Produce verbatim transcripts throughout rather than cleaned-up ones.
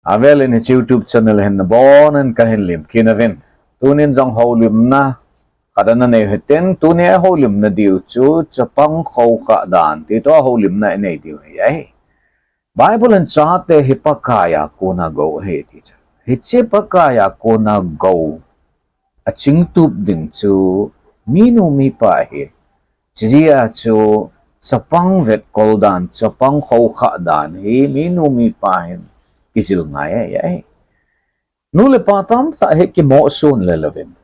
Avel in hiche YouTube channel hin nabonun kahin lemkit nauvin. Tunin jong houlimna khat ana nei u hitin, tuni a houlimna diu chu chapang khoukhah dan ti toh houlimna inei diu ahi. Bible in chate hi Pakai a kona gou ahi ti chu. Hiche Pakai a kona gou achingtup ding chu minu mipa ahi. Chujeh a chu chapang vetkol dan, chapang khoukhah dan hi minu mipa hin kijil ngai ahi. Nu le pa tamtah hi kimohsun le louvin,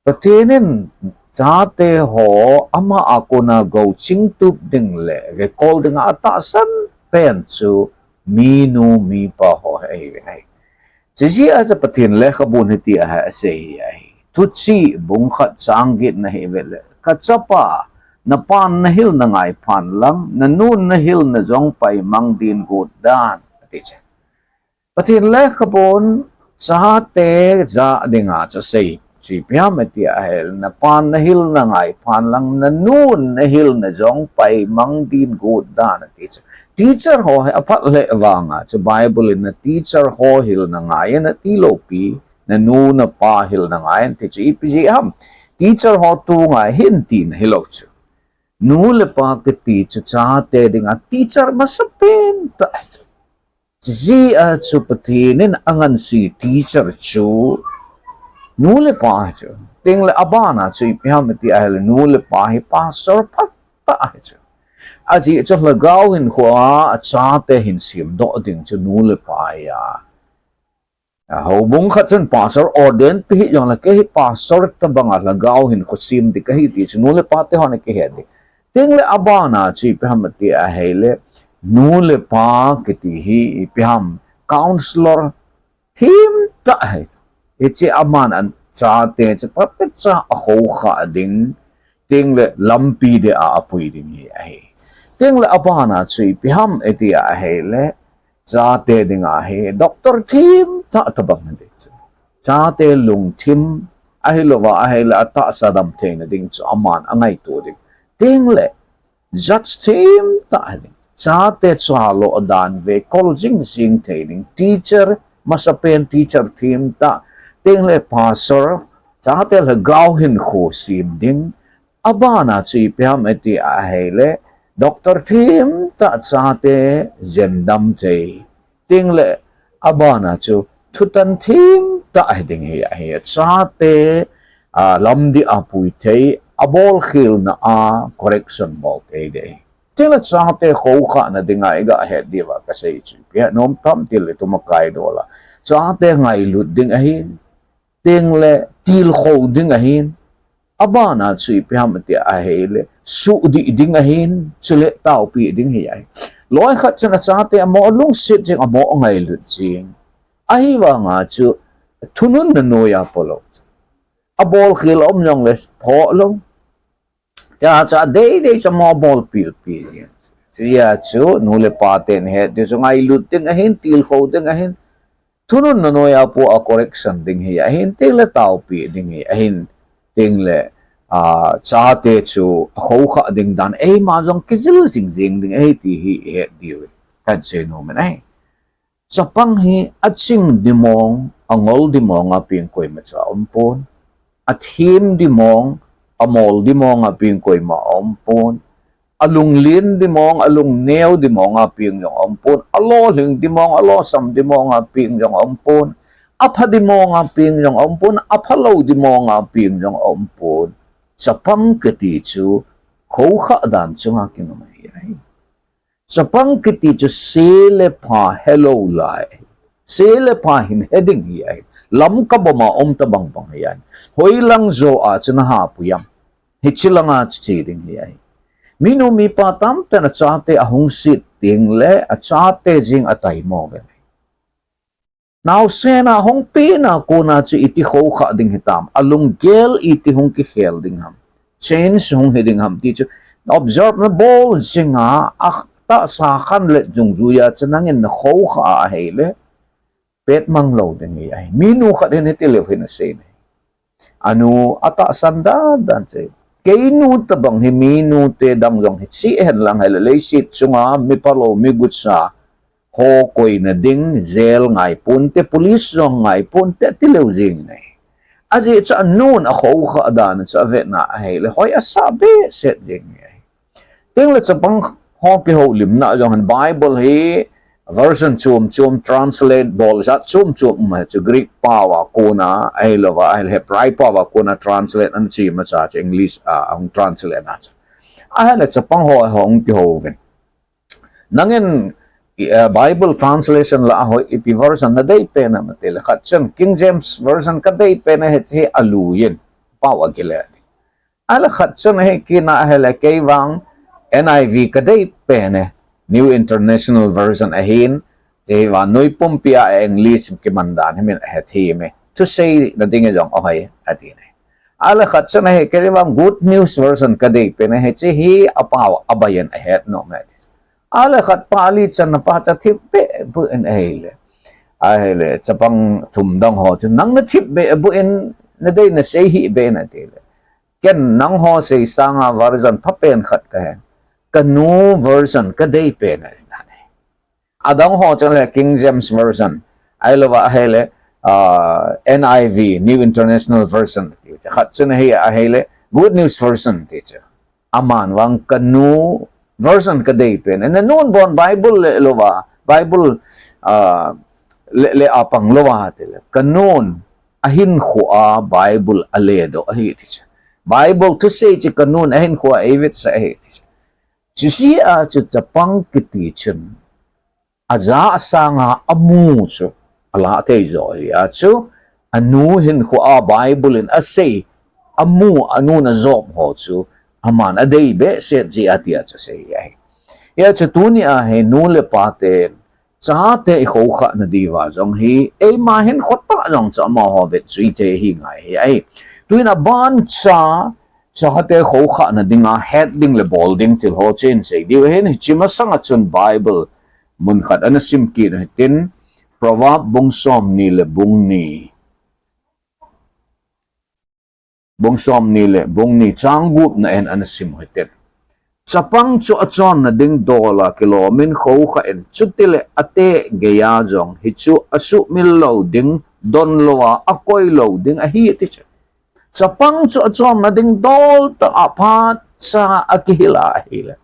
Pathen in chate ho ama a kona gou chingtup ding le vetkol ding a atahsan pen chu minu mipa ho ahi. Chujeh a chu Pathen lekhabun hitia hi asei ahi. Thuchih bung khat chang get na hi vele, Kachapa, napan nahil nangai phan lang, nanun nahil najong paimang din got dan, ati chu. Pathen lekhabun chate jah dinga chu asei chu ipi ham tia ahile, napan nahil nangai phan lang, nanun nahil najong paimang din got dan, ati chu. Teacher ho hi aphat le vanga chu Bible in na teacher ho hil nangai in ati lou pi, nanu napa hil nangai in ati chu. Ipi jeh ham? Teacher ho tu ngai hin tina hilou chu. Nu le pa kiti chu chate dinga teacher masapen tah ahi chu. Chujeh a chu Pathen in angansea teacher chu nu le pa ahi chu. Tengle abana chu ipi ham tia ahile, nu le pa hi pastor phatah ahi chu. Ajeh chu lhagao hinkhoa achate hin semdoh ding chu nu le pa ahi a. A, houbung khat chun pastor ordain pi hijongle, kei hi pastor tobanga lhagao hinkho sem ding kahi ti chu nu le pa te hon akihet ding. Tengle abana chu ipi ham tia ahile, nu le pa kiti hi ipi ham, counsellor themtah ahi. Hiche aman achate chu phatechan akhoukhah ding, tengle lampi dia apui ding hi ahi. Tengle abana chu ipi ham tia ahile, chate dinga hi doctor themtah tobang ahi chu. Chate lungthim ahilouva ahile atahsa damtheina ding chu aman angaito ding. Tengle judge themtah ahi ding. Chate chalo dan vetkol jingjing thei ding teacher, masapen teacher themtah. Tengle pastor, chate lhagao hinkho sem ding. Abana chu ipi ham tia ahile, doctor themtah, chate jendam thei. Tengle abana chu thutan themtah hiding hi ahi. Chate, a, lamdih a pui thei, abolkhelna a correction bol thei ding ahi. Tengle chate khoukhahna dinga iga het diuva kasei chu ipi ham, nomtah tile tumakai dola chate ngailut ding ahin, tengle tilkhou ding ahin, abana chu ipi ham tia ahile suhdih ding ahin, chule taopi ding hi ahi. Loi khat chun achate amo lungset jing, amo ngailut jing. Ahivanga chu thununna noiya polou, abolkhel aum jongle pholou. Tia chu adeidei chu amo bolpilpi jing. Chujeh a chu nu le pa ten het diu chu ngailut ding ahin, tilkhou ding ahin, thununna noiya pu a correction ding hi ahin, tengle taopi ding hi ahin, tengle, a, chate chu akhoukhah ding dan eima jong kijil jingjing ding ahi ti hi ihet diu kahin seinom in ahi. Chapang hi aching dimong, angol dimong a peng koima cha aumpon. Athem dimong, amol dimong a peng koima aumpon. Alunglen dimong, alungneo dimong a peng jong aumpon. Alolhing dimong, alosam dimong a peng jong aumpon. Apha dimong a peng jong aumpon. Aphalou dimong a peng jong aumpon. Chapang kiti chu khoukhah dan chunga kingam ahi. Chapang kiti chu se le pha helou lai, se le pha hin he ding hi ahi. Lamka boma um tabang bang hi ahi. Hoilang joa chu naha pui am? Hiche langa chu che ding hi ahi. Minu mipa tamtah in achate ahung set tengle achate jeng ataimo uve. Naosen a hung penna kona chu iti khoukhah ding hitam, alunggel iti hung kikhel ding ham, change hung hi ding ham ti chu observe nabol jinga, atahsa khanlet dungjuiya chu nangin nakhoukhah ahile, petmang lou ding hi ahi. Minu khat hin hitileu hin asei in ahi. Anu atahsan dan dan chu, keinu tobang hi minute dang jong hiche hen lang hile, leiset chunga miphalou, migucha, ho koina ding, jail ngai ponte, police jong ngai ponte, ti leu jing nei. Ajeh chu anun akhoukhah dan chu avetna ahile, hoi asa behseh jing nei. Tengle chapang ho kihoulimna jong hin Bible hi version chom chom translate bol jat chom chom um ahi chu Greek pao a kona ahilouva, ahile Hebrai pao a kona translate ana chi ma cha chu English a hung translate na cha. Ahile chapang ho hung kihouvin. Nangin eh, Bible translation la ahoi ipi version nadei pen am atile khat chun King James version kadei pen ahi ti aluiyin pao akile. Ahile khat chun ahi kina ahile kei vang N I V kadei pen e, New International Version ahin, kei vang noi pumpi a English kiman dan hi min ahet hi me. Thuseina ding jong ahoi ati nei. Ahile khat chun ahi kei vang Good News Version kadei pen ahi chi hi apao abayan ahet nom e ti. Ahile khat pa ali channa pa cha thip beh bu in ahile. Ahile chapang thum dang ho chu nang na thip beh bu in nadei nasei hih beh in atile. Ken nangho sei sanga version phapen khat kahen. Kanu version kadei pen ahi. Adang ho chun le King James Version. Ahilouva ahile ah, N I V, New International Version. Khat chun ahi ahile Good News Version ti chu. Aman vang kanu version kadei pen. Nanun bon Bible le louva, Bible ah, le, le apang louva tile. Kanun ahinkhoa Bible aledoh ahi ti chu. Bible thusei chu kanun ahinkhoa eivetsah ahi ti chu. Chujeh a chu chapang kiti chun aja asanga amu chu alah thei jo ahi a chu anu hinkhoa Bible in asei amu anun ajop ho chu aman adei behseh jeh a tia chu sei ahi. Hia chu tuni a hi nu le pa ten chate ikhoukhah nadiuva jong hi eima hinkho tah jong chu amaho vetchui thei hi ngai hi ahi. Tuin abancha chate khoukhah nadinga het ding le bol ding thil ho chen sei diu ahin hiche masanga chun Bible mun khat ana sim kit u hitin Proverb bung somni le bung ni bung somni le bung ni chang gupna in ana sim u hitin. Chapang chu achonna ding dola kilomin khoukhah in chutile ateh geiya jong hichu asuhmil lou ding donlouva akoi lou ding ahi ti chu. Chapang chu achonna ding dol tah a phatcha akihil a ahile.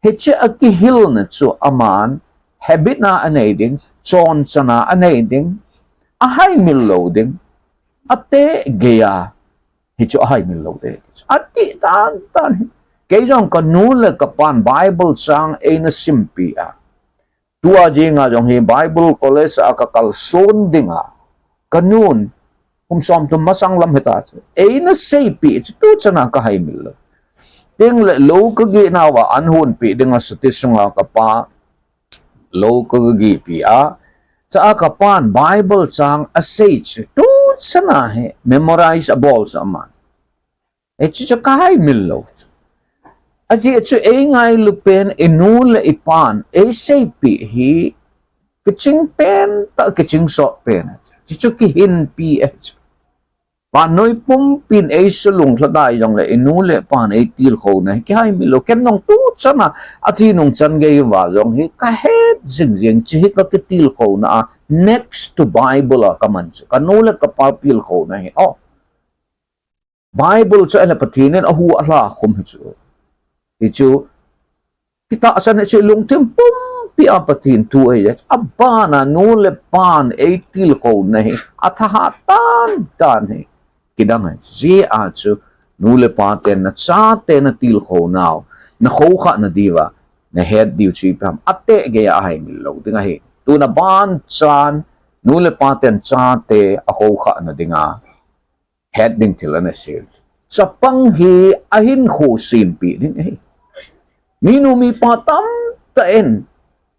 Hiche akihilna chu aman habit na anei ding, chonchanna anei ding, ahaimil lou ding, ateh geiya, hichu ahaimil lou ding. Ati tan tan hi. Kei jong kanu le kapan Bible chang eina simpi a. Tua jinga jong hi Bible college a kakalson dinga. Kanun, kum somthum masang lam hita chu. Eina seipi chu tuchana kahaimil lou. Tengle lou kageh nauva an hunpi dinga sati sunga kapa lou kagehpi a. Chua kapan Bible chang asei chu tuchana hi memorize abol chu aman. Hichu chu kahaimil lou chu. Ajeh chu eingailu pen inu le ipan eiseipeh hi kiching pentah kiching sot pen ahi chu. Hichu kihinpi ahi chu. Vannoi pumpin eisulung lhadai jongle inu le ipan eitilkhouna hi kihaimil lou. Ken jong tuchana athi nungchan geiuva jong hi kahet jingjing hiche hi kakitilkhouna a next to Bible a kaman chu. Kanu le kapa pilkhouna hi. Oh. Bible chu ahile Pathen in ahu alhakhum hi chu. Hichu kitahsan hichu lungthim pumpi a Pathen thu ahi. Abana nu le pan eitilkhouna hi athahat tantan hi. Kidang ahi. Hijeh a chu nu le pa ten nachate natilkhounau, nakhoukhah nadiuva nahet diu chu ipi ham, ateh geiya ahaimil lou ding ahi. Tuna banchan nu le pa ten chate akhoukhah nadinga het ding thil ana sei. Chapang hi ahinkho sempeh ding ahi. Minu mipa tamtah in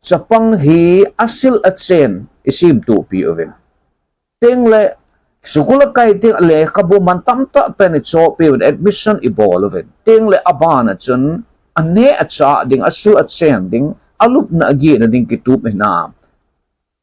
chapang hi asil achen isemtohpi uvin. Tengle school akai teng lekhabu man tamtah tah in ichohpeh uvin, admission ibol uvin. Tengle abana chun aneh achah ding, asil achen ding, alupna agehna ding kitup hinam.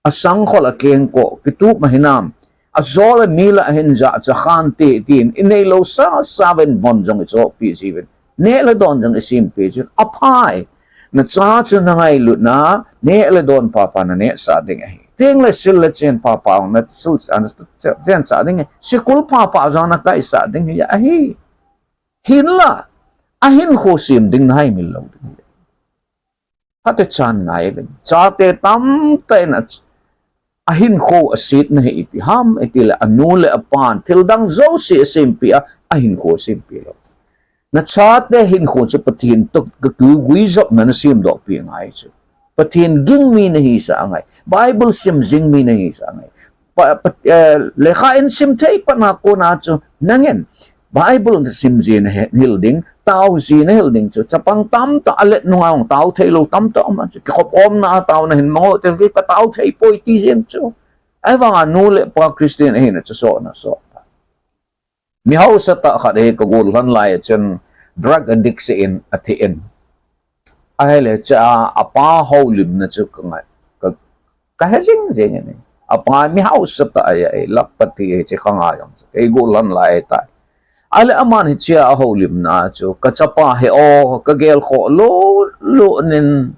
Asangkhol akengkoh kitup ma hinam. Ajol le mi lah a hin jachat khante tin ineilou sasa uvin von jong ichohpeh jiuvin. Neh le don jong isempeh jiuvin. Aphai. Nacha chu nangailutna, neh le don papa naneh sah ding ahi. Teng le sil le chen papa na sil, na chen sah ding ahi. Sikul papa jong nakai sah ding ahi. Hinla, ahinkho sem ding nahaimil lou ding ahi. Phatechan ngai uvin. Chate tamtah in a, ahinkho asetna hi ipi ham, itile anu le apan thildang jouse asempeh a, ahinkho asempeh lou. Nachate hinkho chu Pathen toh kiguijopna nasemdoh peh ngai chu. Pathen ging mi nahisah angai. Bible sim jing mi nahisah angai. Pa, pa, eh, lekha in sim thei patna kona chu nangin Bible sim jing nahil ding, tao jing nahil ding chu. Chapang tamtah alet nunga hung tao theilou tamtah um a chu. Kikhop khomna a taona hin mang o, tel ki katao thei poi ti jeng chu. Ahivanga nu le pa Christian ahina chu sohna soh. Mi hausa tah khat hi kagol lhon lai a chun drug addict seh in athi in. Ahile cha apa houlimna chu kangai. Ka, kahe jing jing in. Apa mi hausa tah ahi, lakhpati ahi chu kangai jong chu. Kei gol lhon lai tai. Ahile aman hichea ahoulimna chu kachapa hi o kagelkhoh lou lou nin.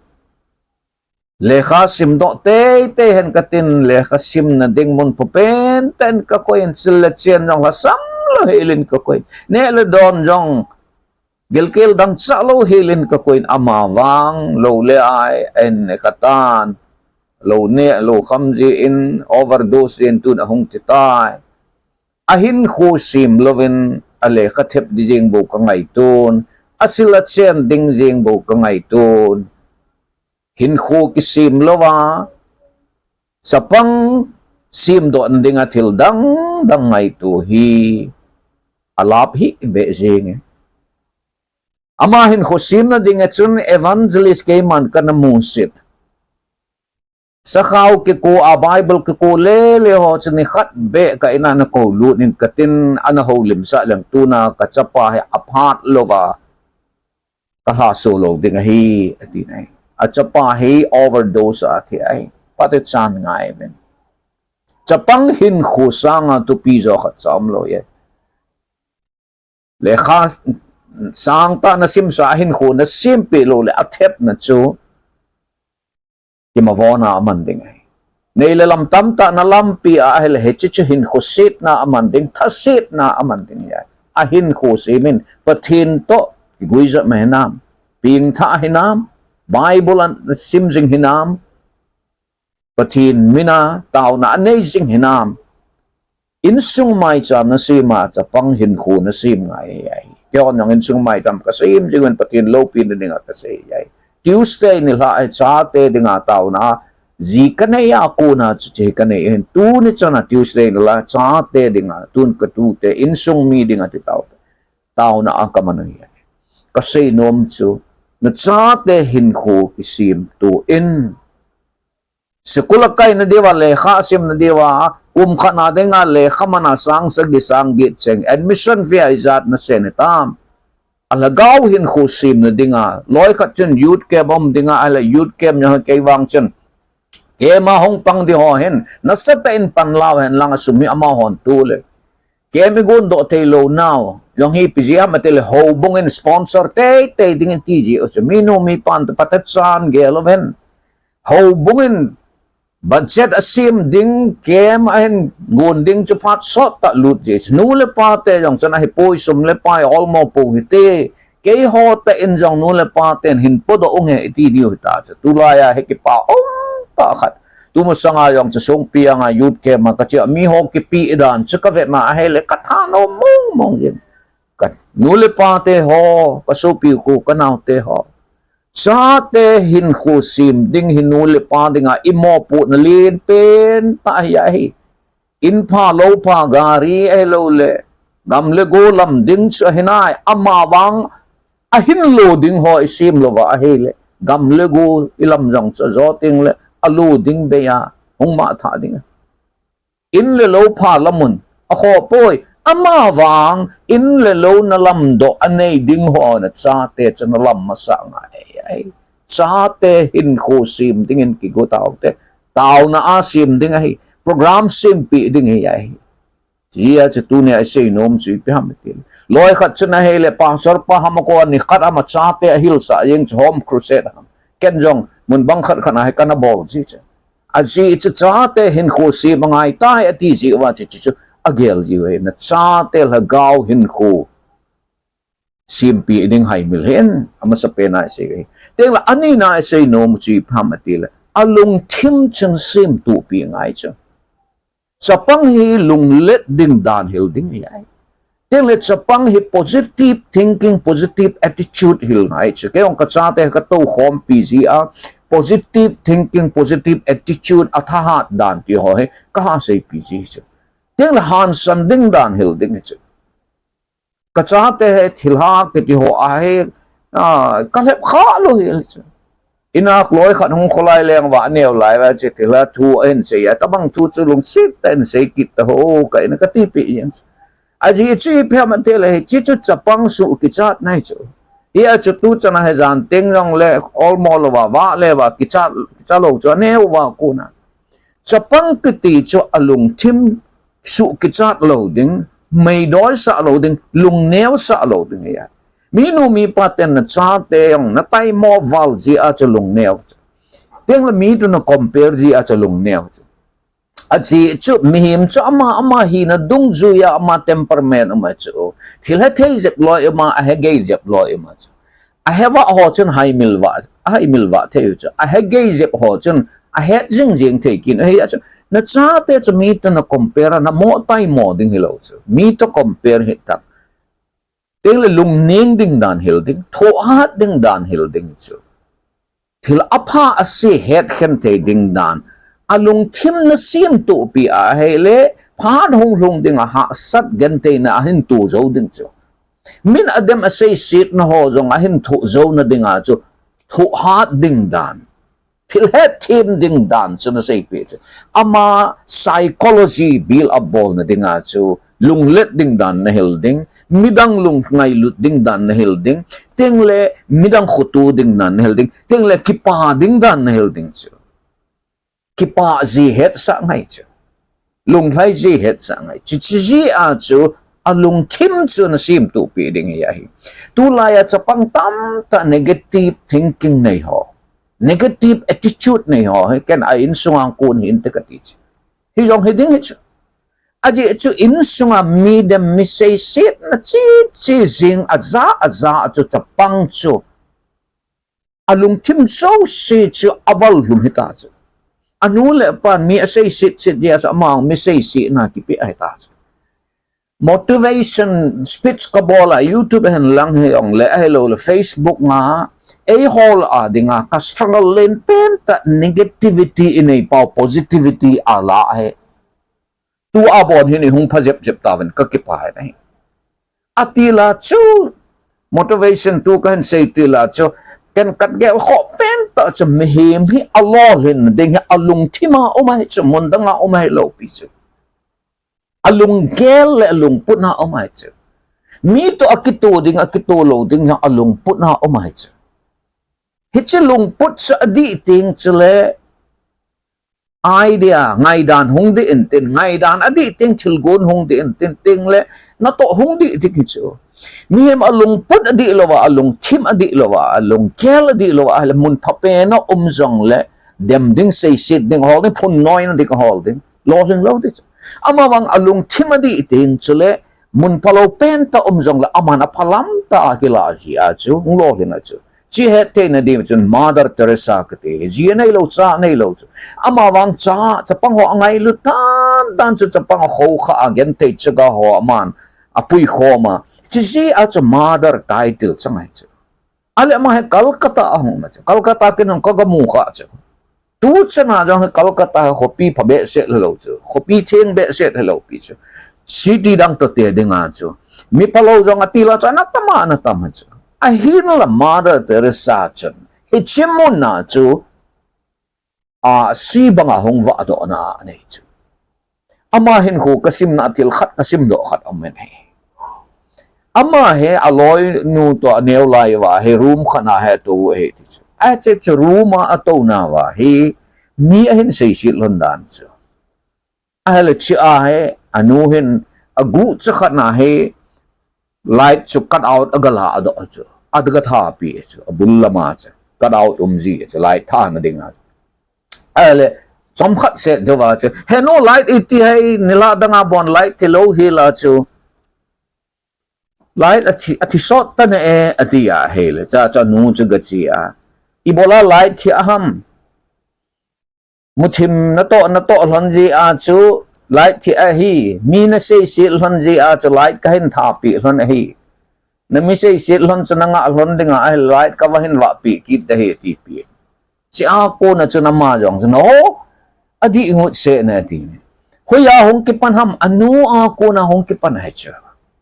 Lekha simdoh teitei hen katin, lekha simna ding mun phapen tah in kakoi in, sil le chen jong lhasam lou hel in kakoi in, neh le don jong gilkel dangchah lou hel in kakoi in, amavang lou le ai ahin ne khatan, lou neh lou kham jeh in overdose jeh in tun ahung thi tai. Ahinkho sem louvin alekha thep ding jeng bou kangaiton, asil achen ding jeng bou kangaiton. Hinkho kisem louva, chapang semdohna dinga thil dang dang ngaito hi alap hih beh jenge. Ama hinkho semna dinga chun evangelist keiman kana musit. Sakhao kiko a Bible kiko lele ho chu nikhat beh ka in a nakou lut in katin, ana houlimsah leng tuna kachapa hi aphat louva kalhaso lou ding ahi, ati nai. Achapa hi overdose a thi ahi. Phatechan ngai uvin. Chapang hinkho sanga thupi jo khat cha umlou e. Lekha sangtah nasimsa a hinkho nasempeh lou le athepna chu kimavona aman ding ahi. Nei le lam tamtah nalampi a ahile hiche chu hinkho setna aman ding, thasetna aman ding ahi. Ahinkho semin Pathen toh kiguijopna hinam, pengthah hinam, Bible asim jing hinam, Pathen mina taona anei jing hinam. Insung maicham nasema chapang hinkho nasem ngai ahi. Keihon jong insung maicham kasem jing uvin Pathen loupina dinga kasei ahi. Tuesday nilhah hi chate dinga taona ji kanei a kona chu hiche kanei ahin, tuni chana Tuesday nilhah chate dinga, tun katute insung mi dinga ti tao, taona a kaman u ahi. Kasei nom chu nachate hinkho kisemto in. Sikul a kaina diuva, lekha asimna diuva, kum khatna dinga lekha mana sang sagi sang get cheng, admission fee a ijat nasen hitam. Alhagao hinkho semna dinga, loi khat chun youth camp um dinga, ahile youth camp jong kei vang chun camp a hung pang ding ho hin nasatah in panla uhen lang, asum hi amahon tole. Camp igondoh theilou nau jong hi ipi jeh ham atile houbung in sponsor teitei ding in ti jeh u chu, minu mipan toh phatechan gel uvin. Houbung in budget asem ding, camp ahin gon ding chu phat sottah lut jeh chu. Nu le pate jong chun ahipoi, sum le pai olmo pou hite. Keiho tah in jong nu le paten hin podoh unge iti diu hita chu. Tulai a hi kipa umtah khat. Tumasanga jong chu Songpi anga youth camp a kache a miho kipeh dan chu kavetna ahile kathanom mong mong jeng. Kanu le pate ho, kasopi u, kanaote ho. Chate hinkho sem ding hi nu le pa dinga imopohna lenpen tah ahi. In pha lou pha, gari ahiloule gam le go lam ding chu ahinai, amavang ahinlo ding ho isem louva ahile gam le go ilam jong chu ajo tengle alo ding bei a hung mangthah ding. In le lou pha lamun akhoh poi. Amavang in le lou nalamdoh anei ding ho nachate chu nalam masah ngai ahi. Chate hinkho sem dingin kigo taute. Taona a sem ding ahi. Program sempeh ding hi ahi. Hijeh a chu tunia isei nom chu ipi ham itile, loi khat chun ahile pastor pa ham akou a nikhat ham a chate ahilsah jeng chu home crusade ham. ken jong mun bang khat khat a hi kana bol ji chu. Ajeh chu chate hinkho sem angai tai ati ji uva chu, chu, chu agel ji uve. Nachate lhagao hinkho sempeh ding haimil hen, amasapen a isei hi. Tengle anina isei nom chu ipi ham atile, alungthim chun semtohpeh ngai chu. Chapang hi lunglet ding dan hil ding ahi. Tengle chapang hi positive thinking, positive attitude hil ngai chu. Kei jong kachate katoukhompi ji a, positive thinking, positive attitude, athahat dan ti ho hi kaha seipi ji chu. Tengle hansan ding dan hil ding chu. Kachate hi thilha kiti ho ahi, a, kalhep khalou hel chu. Inah loi khat hung kholai leng uva, aneo lai uva chu thilha thu ahin sei a, tobang thu chu lungset tah in sei kit tao, ka in a katipeh jeng chu. Ajeh chu ipi ham atile hiche chu chapang suh kichat nai chu. Hia chu tuchan a hi jan teng jongle olmo louva, vahle uva, kichat, kichat lou chu aneo uva kona. Chapang kiti chu alungthim suh kichat lou ding, meidoisah lou ding, lungneosah lou ding ahi. Minu mipa ten nachate jong nataimo val ji a chu lungneo chu. Tengle mi toh na compare ji a chu lungneo chu. Ajeh chu mihem chu ama, ama hina dungjuia ama temperament ama chu. Thil hethei jep loi ama, ahegei jep loi ama chu. Ahevah ho chun haimil vah, ahaimil vah thei u chu. Ahegei jep ho chun ahet jingjing thei kit u ahi a chu. Nachate chu mi toh na compare a, namo taimo ding hilou chu. Mi toh compare hih tan. Tengle lungneng ding dan hil ding, thohhat ding dan hil ding chu. Thil apha ase hetkhen thei ding dan, alungthim na semtohpeh ahile, phat hunglhung ding a hahsat gentheina ahin to jou ding chu. Min adem aseisetna ho jong ahin thoh jouna dinga chu, thohhat ding dan, thil hetthem ding dan chu naseipeh chu. Ama psychology build up bolna dinga chu, lunglet ding dan nahil ding, midang lung ngailut ding dan nahil ding, tengle midang khoto ding dan nahil ding, tengle kipah ding dan nahil ding chu. Kipah ji hetsah ngai chu. Lunglhai ji hetsah ngai chu. Chuche jeh a chu alungthim chu nasemtohpeh ding ahi. Tulai a chapang tamtah negative thinking nei ho, negative attitude nei ho hi ken a insunga kon hinte kati chu. Hijong hiding hi chu. Ajeh chu insunga midem mi seisetna cheche jing aja aja a chu chapang chu alungthim jouse chu aval lhum hita chu. Anu le apan mi aseiset set dia chu ama mi seisetna kipeh ahita chu. Motivation speech kabol a YouTube a hin lang hijongle ahiloule Facebook a eihol a dinga ka struggle len pentah negativity inei pau positivity ala ahi. Tua bon hin ihung pha jep jep tauvin kakipah e nahi. Atila chu motivation tu kahin sei tila chu ken kagel khoh pentah chu mihem hi alolhin ding hi alungthim a um ahi chu, mun dang a um ahilou pi chu. Alunggel le alungput a um ahi chu. Mi toh akito ding, akito lou ding hi alungput a um ahi chu. Hiche lungput chu adih teng chule idea, ngaidan hung dih intin, ngaidan adih teng thilgon hung dih intin, tengle natoh hung dih ding hi chu. Mihem alungput adih louva, alungthim adih louva, alunggel adih louva ahile mun phapen a um jongle dem ding, seiset ding ahol ding, phunnoina ding ahol ding, lolhing lou ding chu. Amavang alungthim adih teng chule mun phalou pentah um jongle aman aphalam tah a kilah jia chu hung lolhing a chu. Chuche hettheina ding chun Mother Teresa kati hi, ji aneilou, cha aneilou chu. Amavang cha, chapang ho angailut tantan chu, chapang akhoukha a genthei chaga ho aman apuikhom a. Chuche jeh a chu Mother title chang ahi chu. Ahile ama hi Calcutta a hung um a chu. Calcutta ken jong kagamu kha chu. Tuchan a jong hi Calcutta hi khopi phabehseh lou chu. Khopi theng behseh lou pi chu. City dang toh te dinga chu mi phalou jong atila chu ana tam a, ana tam ahi chu. Ahinla Mother Teresa chun hiche mun a chu, a, si banga hung vahdohna anei chu. Ama hinkho kasimna a thil khat kasimdoh khat aum in ahi. Ama hi aloinu toh aneo lai uva hi room khat a hi atou ahi ti chu. Ache chu room a atouna uva hi mi ahin seiset lhon dan chu. Ahile chea hi anu hin aguhcha khat a hi light chu cut out agala adoh chu. Agathapi chu abul lama chu. cut out um ji chu, light thana dinga. Ale, chomkhat seh deuva chu, "He nu, light iti hai, nila danga bon light thi lou hila chu, light athi, athi sot tane e," ati ahile, cha cha nu chu gache a, "Ibola light thi aham? Muthim natoh natoh lhon jeh a chu light thi ahi, mi naseiset lhon jeh a chu light kahin thapeh lhon ahi. Nami seiset lhon chu nangah lhon dinga ahi, light kava hin vahpeh kit ahi," atipeh. Chea kona chun ama jong chun, "O, adih ngut seh ne," ati. Hoiya hung kipan ham, anu a kona hung kipan ahi chu.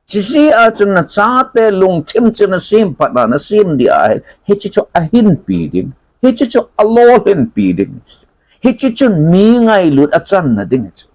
Chujeh a chun nachate lungthim chu nasem phat a, nasem dia ahi, hiche chu ahinpi ding, hiche chu alolhinpi ding, hiche chun mi ngailut achanna ding chu.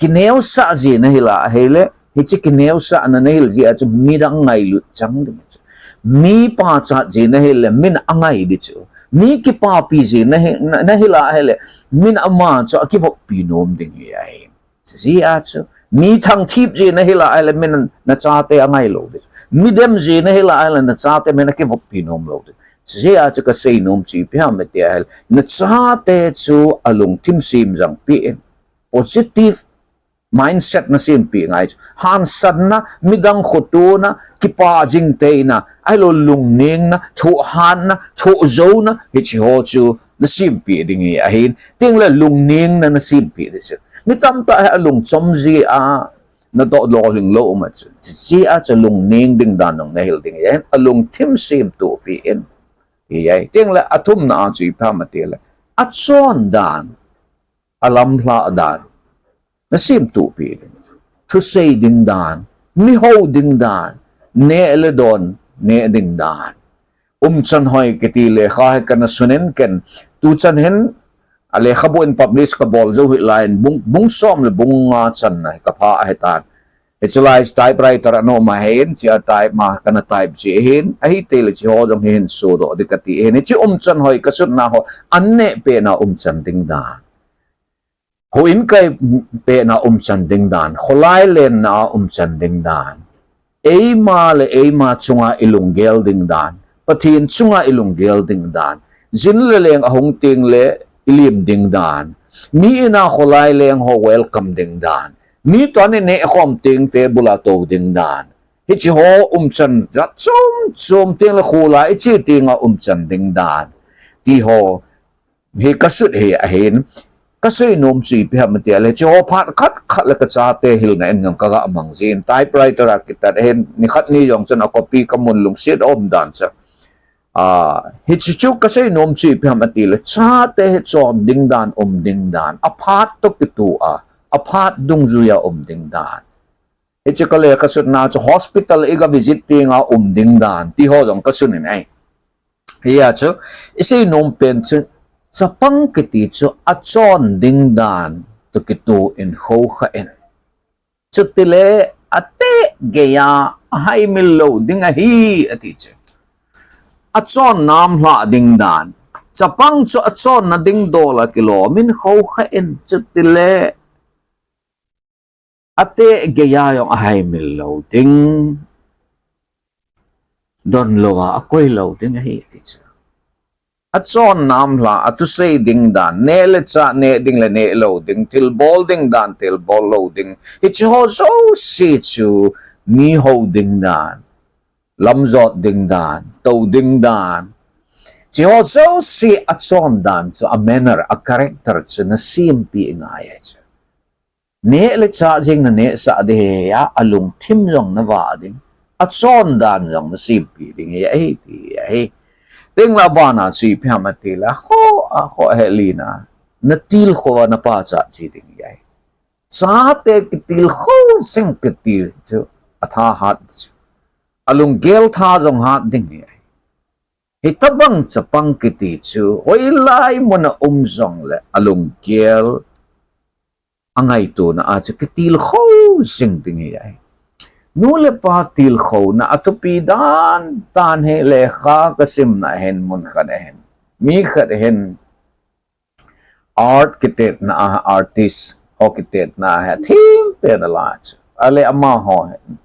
Kineosah jeh nahil a ahile, hiche kineosahna nahil jeh a chu midang ngailut chang ding chu. Mi pachat jeh nahile, min angai ding chu. Mi kipapi jeh nahi, na, nahil a ahile, min ama chu akivoppi nom ding hi ahi. Chujeh a chu, mi thangthip jeh nahil a ahile, min nachate angai lou ding chu. Mi dem jeh nahil a ahile, nachate min akivoppi nom lou ding. Chujeh a chu kasei nom chu ipi ham iti ahile, nachate chu alungthim sem jeng peh in. Positive mindset nasempeh ngai chu. Hansanna, midang khotona, kipa jingteina, ahilou lungnengna, thohhatna, thohjouna, hiche ho chu nasempeh ding hi ahin. Tengle lungnengna nasempeh ding chu. Mi tamtah hi alungchom jeh a, nadoh lolhing lou um a chu. Chujeh a chu lungneng ding dan jong nahil ding hi ahin. Alungthim semtoh peh in. Hi ahi. Tengle athumna a chu ipi ham itile, achon dan, alamlhah dan nasemtoh peh ding. Thusei ding dan, mi hou ding dan, neh le don neh ding dan. Umchan hoi kiti lekha hi kana sunin ken, tuchan hin alekhabu in publish kabol jou hi laiyin bung, bung som le bung nga channa hi kapha ahitan. Hiche lai typewriter anom ahin, chea type ma kana type ji ahin, ahitile hiche ho jong hi hin sodoh ding kati ahin. Hiche umchan hoi kasutna ho, an neh pehna umchan ding dan, houin kai pehna umchan ding dan, kholai lenna a umchan ding dan, eima le eima chunga ilunggel ding dan, Pathen chunga ilunggel ding dan, jin le leng ahung tengle ilim ding dan, mi in a kholai leng ho welcome ding dan, mi toh ineh khom teng table a tou ding dan, hiche ho umchan jat chom chom, tengle khola iche tenga umchan ding dan, ti ho hi kasut hi ahin. Kasei nom chu ipi ham itile, hiche ho phat khat khat le kachate hilna in jong kaga mang jin, typewriter a kitat ahin, nikhat ni jong chun acopy kamun, lungset aum dan chu. A, hiche chu kasei nom chu ipi ham itile, chate hi chon ding dan, um ding dan, aphat toh kitoh a, aphat dungjuia um ding dan. Hiche kale kasutna chu hospital iga visit tenga um ding dan, ti ho jong kasunin ahi. Hia chu, isei nom pen chu, chapang kiti chu achon ding dan toh kitoh in khokha in. Chutile ateh geiya ahaimil lou ding ahi, ati chu. Achon namlhah ding dan, chapang chu achonna dingdola kilom in khokha in, chutile ateh geiya jong ahaimil lou ding, donlouva akoi lou ding ahi, ati chu. Achon namlhah, athusei ding dan, neh le chah neh ding le neh lou ding, thilbol ding dan, thilbol lou ding, hiche ho jouse chu mi hou ding dan, lamjot ding dan, tou ding dan, hiche ho jouse achon dan chu, a manner, a character chu nasempeh ngai ahi chu. Neh le chah jeng nanehsah ding hi, alungthim jong navah ding, achon dan jong nasempeh ding hi ahi, ti ahi. Tengle abana chu ipi ham itile, akhoh, akhoh helina, natilkhou a napachat ji ding hi ahi. Chate kitilkhou jing kiti chu athahat chu, alunggel tha jong hat ding hi ahi. Hitobang chapang kiti chu hoilai muna um jongle alunggel, angaitona a chu kitilkhou jing ding hi ahi. Nu le pa tilkhouna athupi dan dan hi lekha kasimna hin, mun khat ahin, mi khat ahin, art kitetna a, artist ho kitetna a hi athempen ala chu. Ale amaho hin,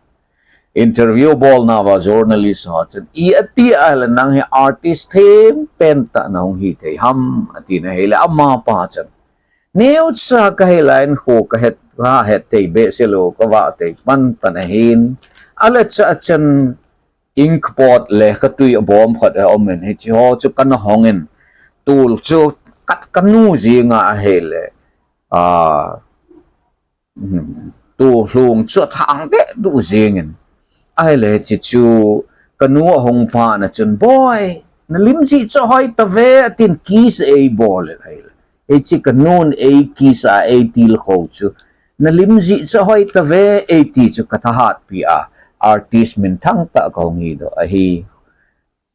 interview bolna va journalist ho chun, "I ati ahile nang hi artist thempen tah nahung hithei ham?" atina ahile amapa chun, "Neocha kahi laiyin kho kahet, kahet thei behseh lou, kavah thei panpan ahin. Ahile chua chun inkpot lekhatui abom khat aumin, hicheho chu kana hongin, tol chu ka, kanu jinga ahile, ah, hmm, tol lhung chu athang deh duh jingin. Ahile hiche chu kanu ahung phat na chun, 'Boi, nalim jih chu hoi tave,' atin kiss eibolin ahile, hiche kanun ei kiss a eitilkhou chu, 'Nalim jih chu hoi tave,' eiti chu kathahatpi a artist minthang tah kahung hidoh ahi,"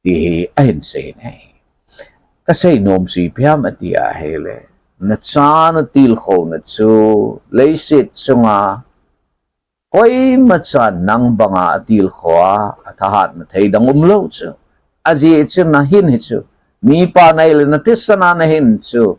ti hi ahin seiyin ahi. Kasei nom chu ipi ham ati ahile, nacha natilkhouna chu leiset chunga koimachan nang banga atilkhou a, athahatna thei dang umlou chu. Ajeh chu nahin hi chu, mipa nahile nathisan a nahin chu,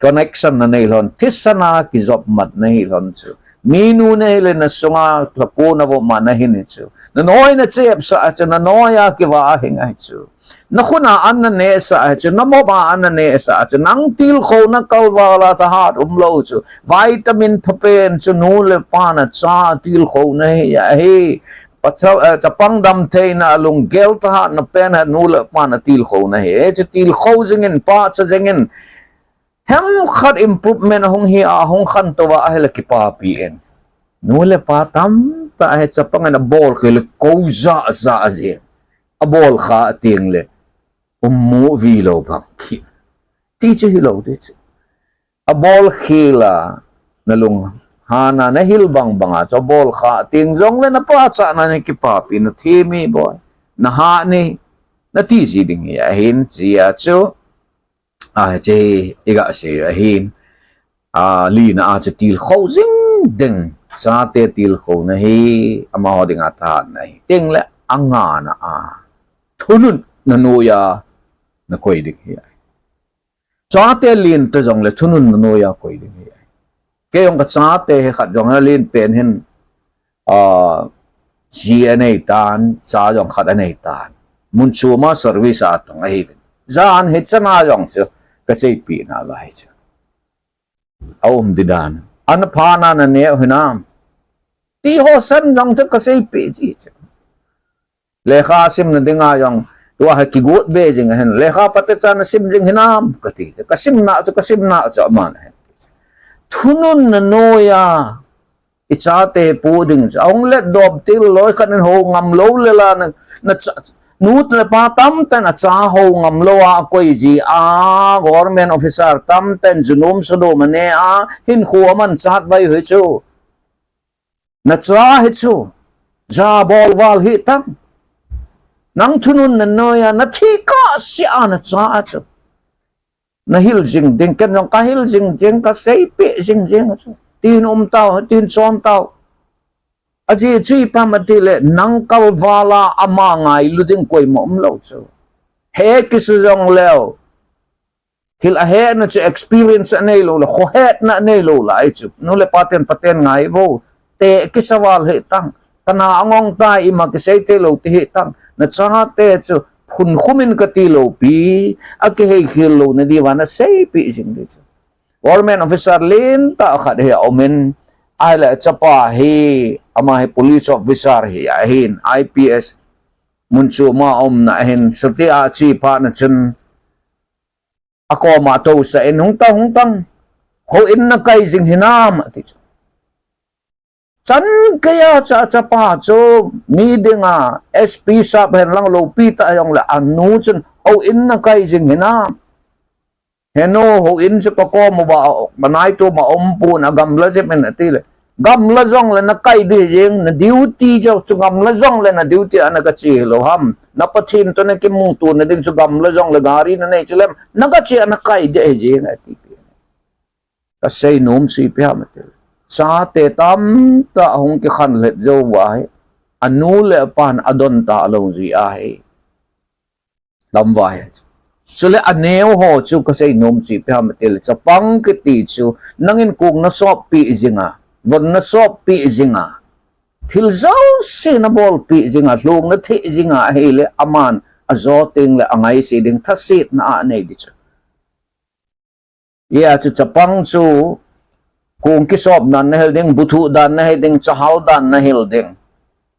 connection nanei lhon, thisan a kijopmat nahi lhon chu. Minu nahile nasunga lhakona vop ma nahin hi chu, nanoi nachepsah a chu, nanoiya kivah a hing ahi chu. Nakhuna an nanehsah ahi chu, namop a an nanehsah a chu, nang tilkhouna kalval a thahat umlou chu. Vitamin phapen chu nu le pa nacha tilkhouna hi ahi. Pachal, eh, chapang damtheina, lunggel thahatna pen hi nu le pa natilkhouna hi. Hichu tilkhou jingin, pachat jingin, themkhat improvement ahung hi a, ahung khantou va ahile kipapi in. Nu le pa tamtah hi chapang in abolkhel le kou jahjah jeng. Abolkha tengle ummu vilou bang kit. Ti chu hilou ti chu. Abolkhel a, nalunghan a nahil bangbang a chu abolkha teng jongle napachatna nakipapi, nathemmi boi, nahahni, nati ji ding hi ahin, jeh a chu, a, hiche hi iga sei ahin, a, lina a chu tilkhou jing ding, chate tilkhouna hi amaho dinga thahatna ahi. Tengle angana a, thununna noiya nakoi ding hi ahi. Chate lentah jongle thununna noiya koi ding hi ahi. Kei jong kachate hi khat jong hi lenpen hin, a, ji aneitan, cha jong khat aneitan. Mun choma service a tung ahiuvin, jan hichana jong chu kaseipeh nalai chu aum di dan. Ana phatna naneh u hinam, ti ho san jong chu kaseipeh ji chu. Lekha simna dinga jong tua hi kigot be jing ahin, lekha phatecha nasim jing hinam kati chu. Kasimna chu, kasimna chu aman ahin. Thununna noiya ichate pu ding chu ahung letdoh til, loi khat in hou ngamlou le la na, nacha, nu le pa tamtah in acha hou ngamlou a akoi ji a, government officer tamtah in junom sodom ane a, hinkho amanchah vai u hichu. Nacha hichu jabol val hitang. Nang thununna noiya nathi kahsea nacha a chu nahil jing ding, ken jong kahil jing ding, kaseipeh jing jing a chu. Tin um tau, tin chom tau. Ajeh chu ipi ham atile nang kalval a ama ngailu ding koima umlou chu. He kisa jongleu, thil ahetna chu experience aneilou le, khohetna aneilou lai chu nu le paten, paten ngai vo. Te kisa val hitang, kana angong tai, ima kisei theilou ti hitang. Nachate chu phunkhum in katiloupi, akiheikhel louna diuva naseipeh jing di chu. Government officer lentah khat hi aumin, ahile achapa hi, ama hi police officer hi ahin, I P S, mun choma aumna ahin, chuti a ache phat na chun akoma atousah in, hung tang, hung tang, houin nakai jing hinam ati chu. Chan geiya chu achapa chu mi dinga S P sap henlang loupi tah jongle anu chun houin nakai jing hinam. Henu, houin chu kakom uva, manaitom a umpon, agamla jep in atile, gamla jongle nakai ding jeng, na duty chu, chu gamla jongle na duty a nagache hilou ham? Na Pathen toh nakimuto na ding chu gamla jongle gari nanei chu lem, nagache a nakai ding jeng ati. Kasei nom chu ipi ham atile, chate tamtah ahung kikhanlet jou uva hi, anu le apan adon talou jeh ahi. Lamvai chu. Chule aneo ho chu kasei nom chu ipi ham atile, chapang kiti chu nangin kong nasoppeh jinga, von nasoppeh jinga, thil jouse nabolpeh jinga, lhung nathei jinga ahile, aman ajo tengle angaise ding, thasetna anei ding chu. Hia chu chapang chu, kong kisop dan nahil ding, bu thuh dan nahil ding, cha hal dan nahil ding.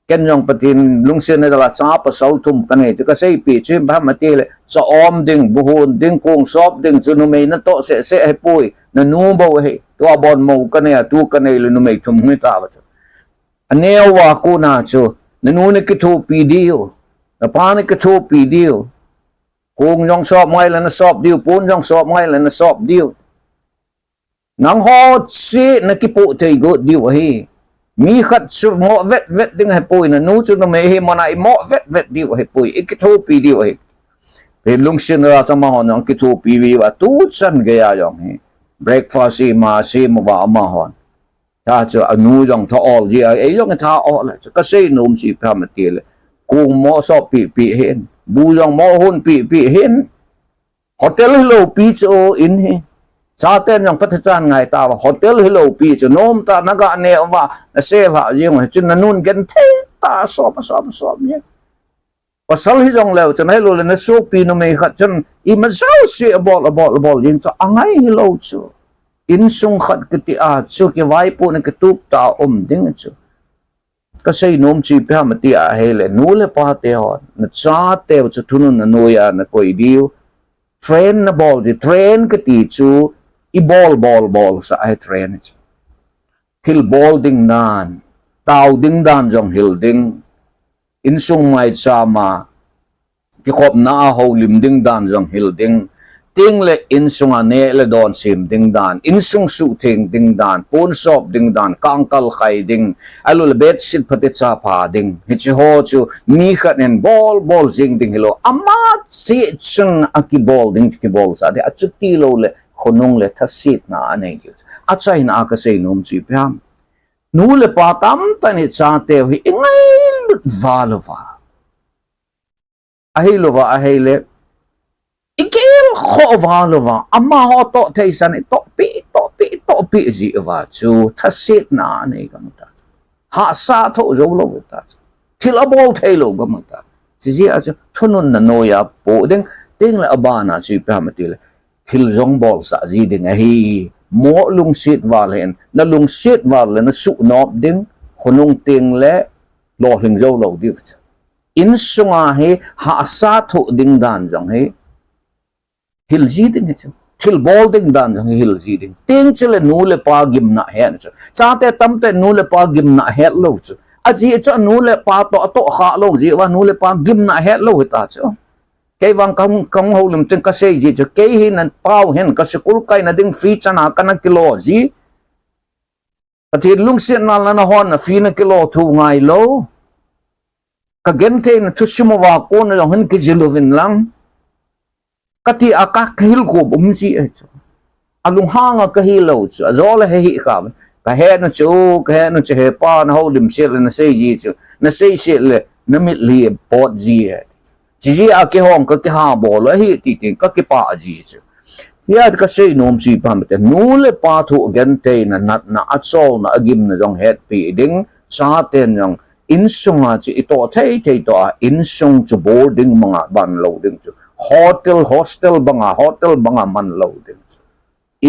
Ken jong Pathen lungsetna jal'a cha pasal thum kanei chu, kaseipeh chu ipi ham itile, cha om ding, bu hon ding, kong sop ding chu numei natoh seh seh ahipoi, nanu bou ahi. Tua bon mou kanei a, tu kanei le numei thum hung hitauve chu. Aneo uva kona chu, nanu nakithopi diu, napa nakithopi diu. Kong jong sop ngai le nasop diu, pon jong sop ngai le nasop diu. Nangho cheh nakipoh thei got diu ahi. Mi khat chu moh vetvet ding ahipoi, nanu chu numei ahi mana imoh vetvet diu ahipoi, ikithopi diu ahi. Pathen lungsetna jal'a chu amahon jong kithopi uva, tuchan geiya jong hi breakfast ima sem uva amahon. Tachu anu jong tha ol ji a, ei jong tha ol a chu. Kasei nom chu ipi ham itile, kong moh sop pehpeh hin, bu jong moh honpeh peh hin. Hotel hilou pi chu in hi. Chaten jong phatechan ngai tauva, hotel hilou pi chu nomtah naga neh uva, nasel ha jeng u hi chu, nanun genthei tah a sop, sop, sop hi. Pasal hijongleu chun, ahilouleh nasopi numei khat chun ima jouse abol, abol, abol jeng chu angai hilou chu. Insung khat kiti a chu kivaipohna kitup tah a um ding chu. Kasei nom chu ipi ham iti ahile, nu le pa teho, nachateu chu thununna noiya nakoi diu. Train nabol diu, train kiti chu ibol bol bolsah ahi train chu. Thil bol ding dan, tao ding dan jong hil ding. Insung maicham a, kikhopna a houlim ding dan jong hil ding. Tengle insunga neh le don sem ding dan, insung suhtheng ding dan, pon sop ding dan, kangkal khai ding, ahilouleh bedsheet phatecha pha ding. Hiche ho chu mi khat in bol bol jeng ding hilou, ama cheh chun akibol ding chu kibolsah ding, achuti louleh khonung le thasetna anei diu. Achaina a kasei nom chu ipi ham, nu le pa tamtah in ichateu hi ingailut val uva, ahilouva ahile, igelkhoh val uva, amaho toh theisan itohpeh, itohpeh, itohpeh ji uva chu thasetna anei gam u ta chu. Hahsa thoh jou lou u ta chu. Thil abol thei lou gam u ta. Chujeh a chu thununna noiya poh ding, tengle abana chu ipi ham itile, thil jong bolsah ji ding ahi. Moh lungset val hin, nalungset val le nasuhnop ding, khonung tengle lolhing jou lou diu chu. Insunga hi hahsa thoh ding dan jong hi hil ji ding hi chu. Thil bol ding dan jong hi hil ji ding. Teng chule nu le pa gimna het chu. Chate tamtah in nu le pa gimna het lou chu. Ajeh chu nu le pa toh, atoh khah lou jeh uva nu le pa gimna het lou hita chu. Kei vang kahung, kahung houlim teng kasei ji chu. Kei hi napau hin ka school kaina ding fee chan a kana kilo ji. Pathen lungsetna le nahon na fee nakilo thu ngai lou. Kagentheina thusim uva kona jong hin kijil uvin lang, kati a ka, kahil kop um ji ahi chu. Alunghanga kahilou chu, ajole he hi kha. Kahetna chu, kahetna chu, he pa, nahoulim sel le nasei ji chu, nasei sel le namitlhi pot ji ahi. Chujeh a kihong kakiha bol ahi ti tin kakipah ji chu. Hia kasei nom chu ipi ham itile, nu le pa thu gentheina, natna, acholna, agimna jong hetpeh ding, chaten jong insunga chu itoh thei thei toh a, insung chu boarding banga man lou ding chu. Hotel, hostel banga, hotel banga man lou ding chu.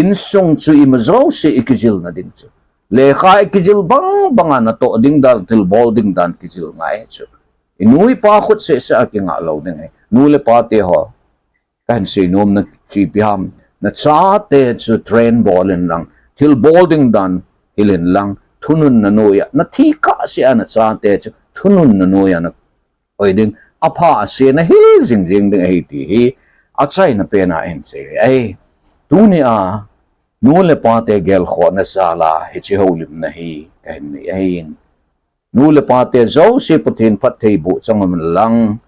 Insung chu ima jouse ikijilna ding chu. Lekha ikijil bang banga natoh ding dan, thil bol ding dan kijil ngai chu. Inu ipa khut seh seh a kingah lou ding ahi. Nu le pa teho, kahin sei nomna chu ipi ham, nachate chu train bol in lang, thil bol ding dan hil in lang, thununna noiya, nathi kah seh a nachate chu thununna noiya nakoi ding, apha seh a nahil jing jing ding ahi ti hi achaina pen a hin sei ahi. Tunia nu le pate gelkhohna jal'a hiche houlimna hi kahin nei ahin. Nu le pate jouse Pathen phattheiboh chang un lang,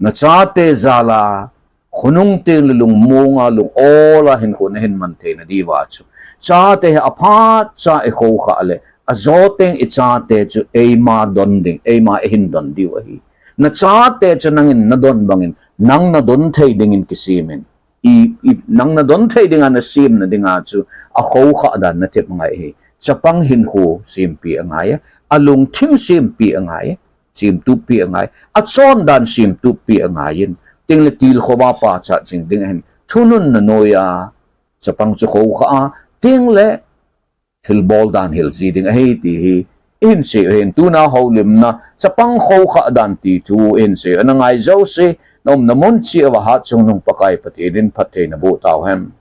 nachate jal'a khonung teng le lungmonga, lungol'a hinkho nahin man theina diuva chu, chate hi aphatcha ikhoukhah le, ajo teng ichate chu eima don ding, eima eihin don diu ahi. Nachate chu nangin nadon bangin, nang nadon thei dingin kisem in. I, i, nang nadon thei dinga nasemna dinga chu akhoukhah dan nathep ngai ahi. Chapang hinkho sempi angai a, alungthim sempi angai, semtup pi angai, achondan semtup pi angai in, tengle tilkhou a pachat jing ding ahin, thununna noiya chapang chu khoukhah a, tengle thilbol dan hil ji ding ahi ti hi ihin sei u ahin, tuna houlimna chapang khoukhah dan ti thu ihin sei u, ana ngai jouse, naumna mun cheh uva Hatchungnung Pakai Pathen in phatthei naboh tauhen.